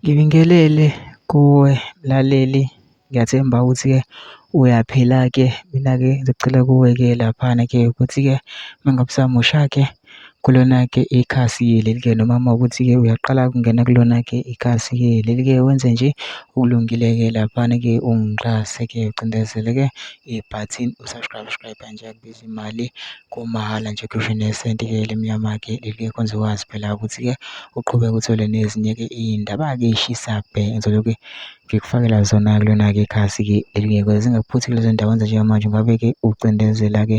Ngibingelele kuwe mlaleli, ngiyathemba ukuthi-ke uyaphila-ke. Mina-ke ngizocela kuwe-ke laphana-ke ukuthi-ke uma ngabe usamusha-ke kulona-ke ikhasi leli-ke, noma uma ukuthi-ke uyaqala ukungena kulona-ke ikhasi-ke leli-ke, wenze nje okulungile-ke laphana-ke ungixhase-ke ucindezele-ke ibhathini usubscribe nje, akubizi imali, kumahhala nje, ukhiphe nesenti-ke elimnyama-ke leli-ke kwenze ukwazi phela ukuthi-ke uqhubeke uthole nezinye-ke iy'ndaba-ke ey'shisa bhe engizoloke ngikufakela zona kulona-ke ikhasi-ke leli-ke. Ukuze zingakuphuthi kulezo ndawo wenza njengamanje, ungabe-ke ucindezela-ke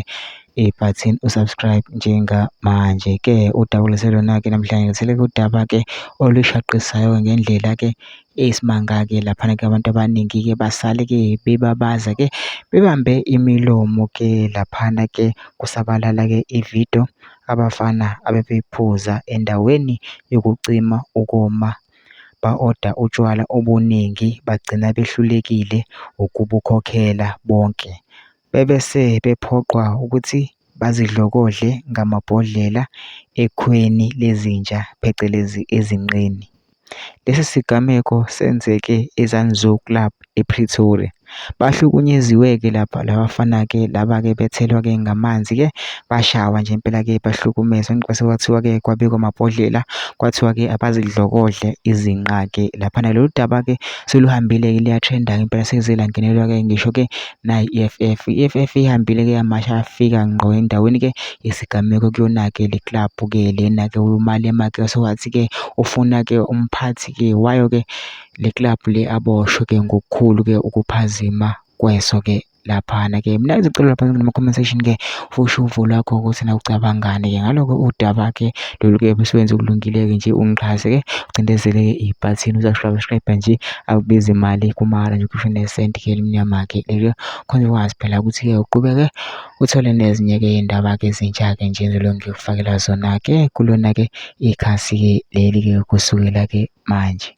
ibhathini usubscribe njengamanje-ke. Udaba lona-ke namhlanje ngilethele-ke udaba-ke olushaqisayo ngendlela-ke eyisimanga-ke laphana-ke abantu abaningi-ke basale-ke bebabaza-ke bebambe imilomo-ke laphana-ke kusabalala-ke ividiyo abafana abebeyiphuza endaweni yokucima ukoma, ba-oda utshwala obuningi bagcina behlulekile ukubukhokhela bonke, bebese bephoqwa ukuthi bazidlokodle ngamabhodlela ekhweni lezinja phecelezi ezinqeni. Lesi sigameko senzeke eZanzu Club ePretoria. Bahlukunyeziwe-ke lapha labafana-ke laba-ke bethelwa-ke ngamanzi-ke, bashawa nje impela-ke bahlukumezwa. Kwase kwathiwa-ke kwabekwa amabhodlela, kwathiwa-ke abazidlokodle izinqa-ke laphana. Lolu daba-ke seluhambile-ke liyatrenda-ke impela, selize langenelwa-ke ngisho-ke nayi-E_F_F. I-E_F_F ihambile-ke yamasha yafika ngqo endaweni-ke yesigameko kuyona-ke le club-ke lena-ke uMalema-ke sekwathi-ke ufuna-ke umphathi-ke wayo-ke le club le aboshwe-ke ngokukhulu-ke ukuphazima kweso-ke laphana-ke. Mina ngizocela lapha nama-comment section-ke usho uvo lwakho ukuthi na ucabangani-ke ngaloko udaba-ke lolu-ke bese wenza okulungile-ke nje ungixhase-ke ucindezele-ke ibhathini usubscribe nje, akubizi imali, kumahhala nje, ukhiphe nesenti-ke elimnyama-ke leli khona ukwazi phela ukuthi-ke uqhubeke uthole nezinye-ke iy'ndaba-ke ezintsha-ke nje engizoloke ngikufakela zona-ke kulona-ke ikhasi-ke leli-ke kusukela-ke manje.